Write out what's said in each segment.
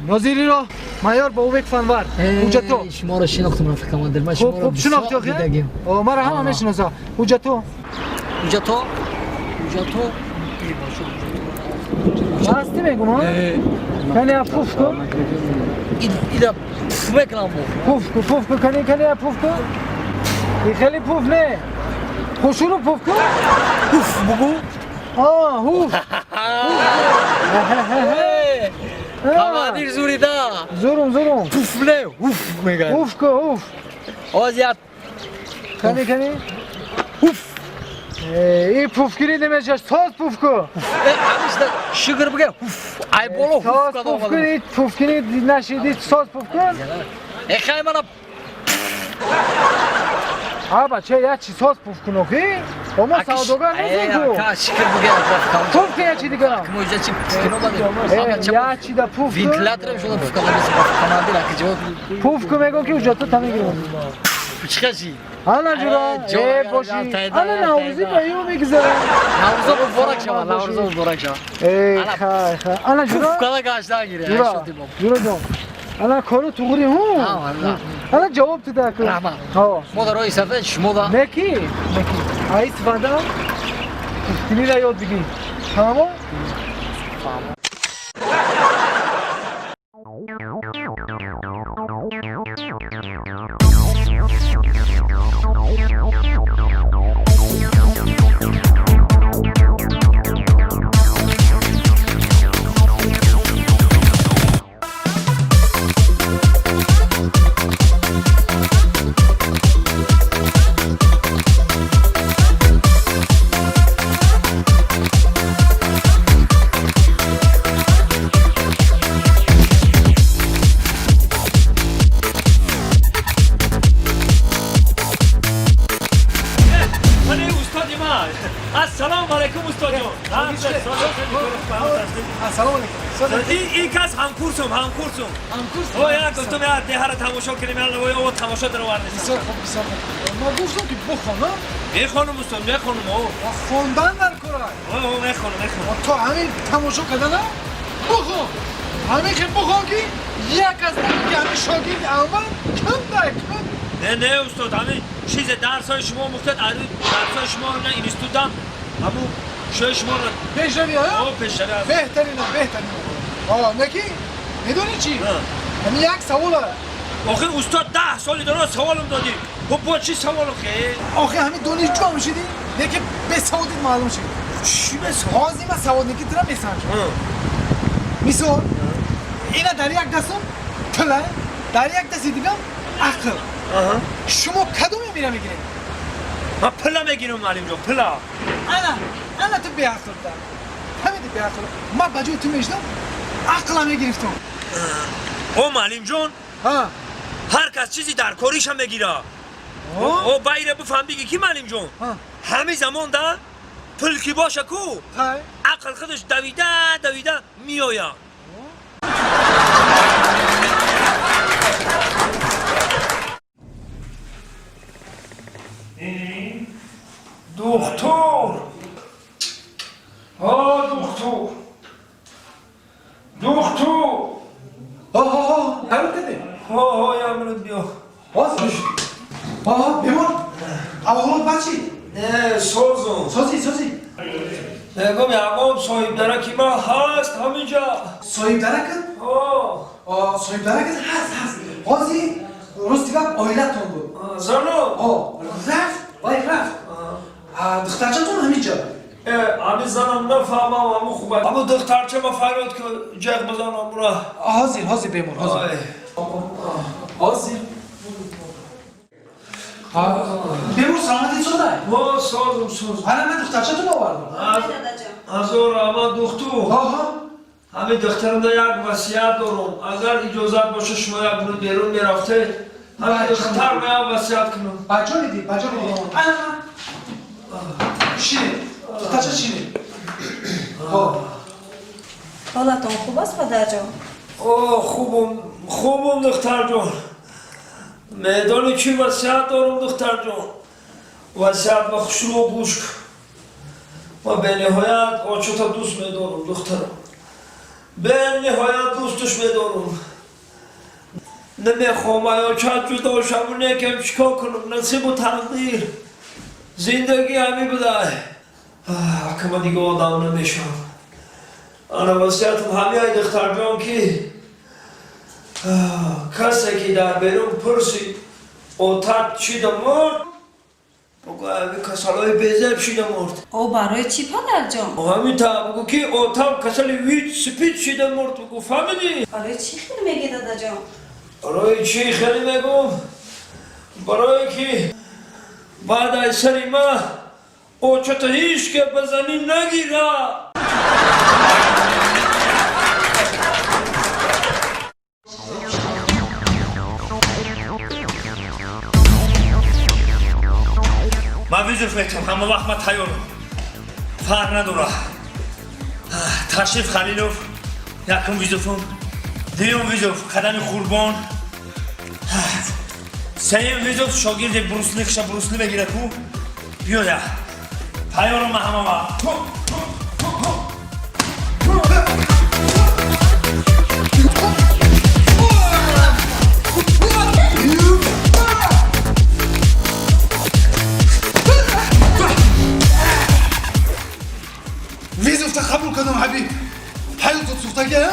Нозириро майор Бобек Фанвар. Ҳуҷҷато. Шуморо шинохтам, рафиқ командир. Ман шуморо хуб шинохти охи? Маро ҳама мешиноса. Ҳуҷҷато. Ҳуҷҷато. Ҳуҷҷато. Ҳасти мегум, ҳа? Кани я пуф кун. Ида пуф мекунам. Пуф кун, пуф кун, кани кани я пуф кун. И хеле пуф не. Хушуру пуф кун. Пуф бугу. А, ҳуф. Командир зурида. Зурум, зурум. Пуф не, ҳуф мегӯяд. Ҳуф кун, ҳуф. Оз я кани кани. Ҳуф. И пуфгирӣ намешаш, соз пуф кун. Ҳамишда шукр бигӯ, ҳуф. Ай боло ҳуф Соз пуф кунӣ, пуфгирӣ нашидӣ, соз пуф кун. Э хай мана. А бача, як чи соз пуф кун охи? Омо савдогар нестем ку. Шукр бигӯ. Пуф кун як чи дигар. Мо иҷа чи пуф кун омадем. Як чи да пуф кун. Вентилятор шуда пуф кардам, командир аки ҷавоб. Пуф кун мегӯм ки ҳуҷҷато та мегирам. Чӣ хаши? Ана ҷура, э боши. Ана Наврӯзӣ ба ю мегузарам. Наврӯзо муборак шава, Наврӯзо муборак шава. Э хай хай. Ана ҷура. Пуф када гашта гире. Ҷура ҷон. Ана кору туғри ҳу. Ана ҷавоб ту даку. Раҳмат. Мо дар роҳи сафар шумо да. Неки? Неки. Ай истифода пуфкиниро ёд бигир. Фаҳмо? Фаҳмо. Ассалому алайкум, устодҷон. Ассалому алайкум. Ин кас ҳамкурсум, ҳамкурсум. Ҳамкурс? О, як гуфтум, як деҳаро тамошо кунем, як лавои ово тамошо даровардем. Бисёр хуб, бисёр хуб. Ма гуфтам ки бихон, а? Мехонам, устод, мехонам, о. Хондан дар кора. О, мехонам, мехонам. То ҳамин тамошо кардана бихон. Ҳамин хел бихон ки як аз ки ҳамин шогирди аввал кам дай кам. Не, не, устод, ҳамин чизе дарсҳои шумо мухтад, дарсҳои шумо на институтам, ҳамун шои шуморо пешравӣ, а? О, пешравӣ. Беҳтарина, беҳтарина. А, неки? Медонӣ чӣ? Ҳамин як савола. Охир устод 10 соли дорад саволам додӣ. Хуб бо чӣ савол охе? Охир ҳамин донишҷӯ ҳам шудӣ, лекин бесаводит маълум шуд. Чӣ бесавод? Ҳозир ман саводники тира месанҷам. Мисол, ина дар як дастам пула, дар як дасти дигам ақл. Шумо кадоме мира мегиред? Ман пула мегирам, муаллимҷон, пула. Ана, ана ту беақл да. Ҳамиди беақл. Ман ба ҷои ту мешидам, ақла мегирифтам. О, муаллимҷон. Ҳар кас чизи дар кориша мегира. О, байра бифаҳм биги ки муаллимҷон. Ҳамин замон да пул ки боша ку, ақл худаш давида давида меояд. Духтур! О, духтур! Духтур! О, ҳарут деди? О, я минут биё. Ҳозир. О, бемор. Аввалот бад шид? Не, созум. Созӣ, созӣ. Мегӯм, ягон соҳибдараки ман ҳаст ҳаминҷа. Соҳибдаракат? О. Соҳибдаракат ҳаст, ҳаст. Ҳозир рости гап оилатон буд. Зану? О, рафт, вай рафт. Духтарчатон ҳаминҷа. Ҳамин занам нафаҳмам, ҳамун хуб. Ҳамун духтарча ма фарёд ки ҷеғ бизанам ура. Ҳозир, ҳозир бемор, ҳозир. Ҳозир. Бемор саломатӣ содай? Во, созум, созум. Ана ман духтарчатон овардам. Ҳазор раҳмат, духтур. Ҳа. Ҳамин духтарамда як васият дорам. Агар иҷозат боша, шумо як минут берун мерафтед. Ҳамин духтар меам васият кунам. Ба ҷо дидӣ, ба ҷо дидӣ. Ана, шинед. Духтарча шинед. Хоб. Ҳолатон хуб аст, падарҷон? О, хубум, хубум, духтарҷон. Медонӣ чӣ васият дорам, духтарҷон? Васият ба хушрӯ гӯш кун. Ман бениҳоят очота дӯст медорам, духтарам. Бениҳоят дӯсташ медорам. Намехоҳам аёчат ҷудо шаву, некем чикор кунам, насибу тақдир. Зиндагӣ ҳамин будай. Акама дига одам намешавам. Ана васиятам ҳамин, ай духтарҷон, ки касе ки дар берун пурсид, отат чида мурд, бугӯ, ҳамин касалҳои безеб шида мурд. О, барои чӣ, падарҷон? Ҳамин та бугӯ, ки отам касали ВИЧ СПИД шида мурд, бугӯ, фаҳмидӣ? Барои чӣ хел мегӣ, дадаҷон? Барои чӣ хеле мегӯм? Барое ки баъд аз сари ма очата ҳеҷ ке ба замин нагира. Ман вызов метам, ҳама вақт ман тайёрам, фарқ надора. Ташриф Халилов якум вызов ам, дуюм вызов Қадами Қурбон, сеюм вызов шогирди Брусли хиша Брусли мегира ку биёя. Тайёрам ман ҳама вақт. Вызов та қабул кардам, ҳабиб. Ҳаётот сӯхтагӣ, а?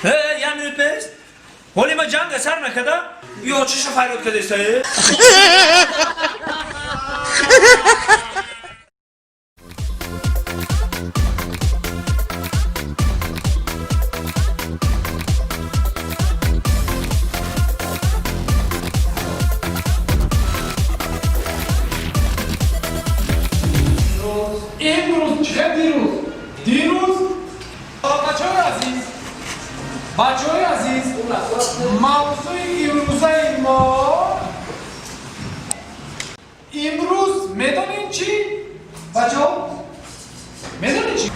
Э, як минут бест. Ҳоли ма ҷанга сар накарда, ё чиша фарёд кардеста? Э? Имрӯз чӣ, дирӯз, дирӯз, бачаҳои азиз, бачаҳои азиз, мавзӯи имрӯзаи мо имрӯз медонед чӣ, бачаҳо, медонед чӣ?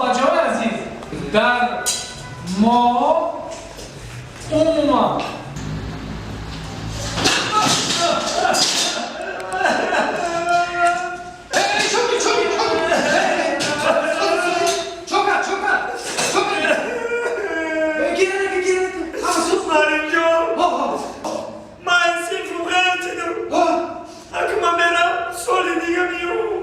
Бачаҳои азиз, дар мо умуман Эй, чоки, чоки, чоки! Чока, чока, чока! Эй, гиренеки, гиренеки! Маримҷон, Ҳо, ҳо, ман синфу ғалтидам. Ҳо! Ака, ман мерам, соли дига миём.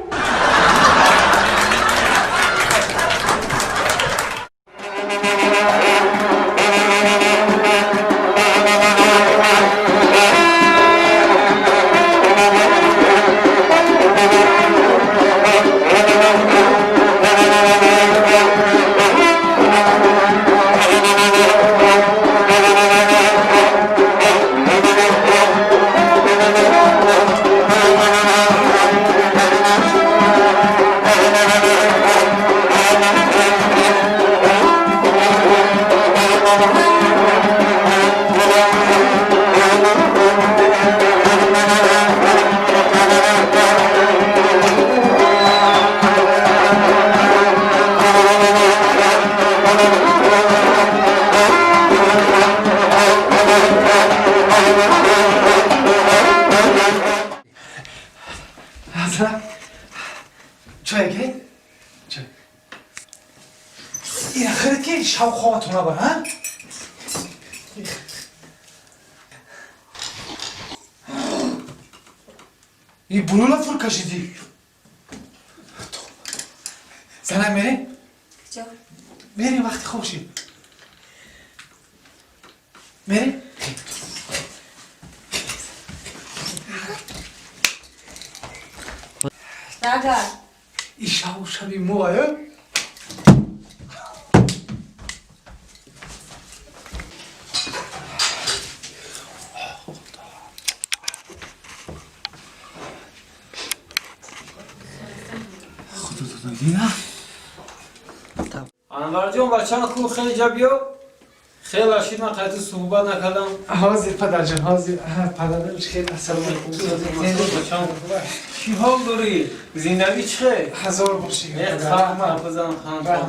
хона бар, ҳа? И булула фур кашидӣ. Занак, мерем? Куҷо? Мерем, вақти хоб шид. Мерем? Дага. И шаву шаби мо аю. Худо додагӣ. Анварҷон, бачаам ку, хеле ҷа биё. Хеле шид, ман қайти суҳбат накардам. Ҳозир, падарҷон, ҳозир. Падарҷон, хел, ассалому алайкум. Бачаам, чӣ ҳол дорӣ? Зиндагӣ чӣ хел? Ҳазор бор шукр. Раҳмат, бизан,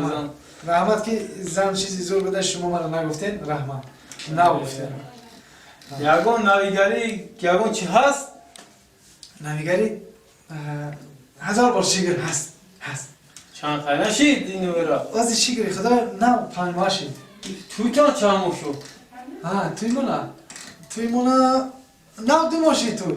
бизан. Раҳмат, ки зан чизи зур буда, шумо мана нагуфтен, раҳмат. Нагуфтен. Ягон навигарӣ, ягон чӣ ҳаст? Навигарӣ, ҳазор бор шукр, ҳаст, ҳаст. Чанд қай нашид ин вера? Ози, шукри худо, нав 5 моҳ шид. Туйтон чанд моҳ шуд? Туй мона? Туй мона нав 2 моҳ шид туй.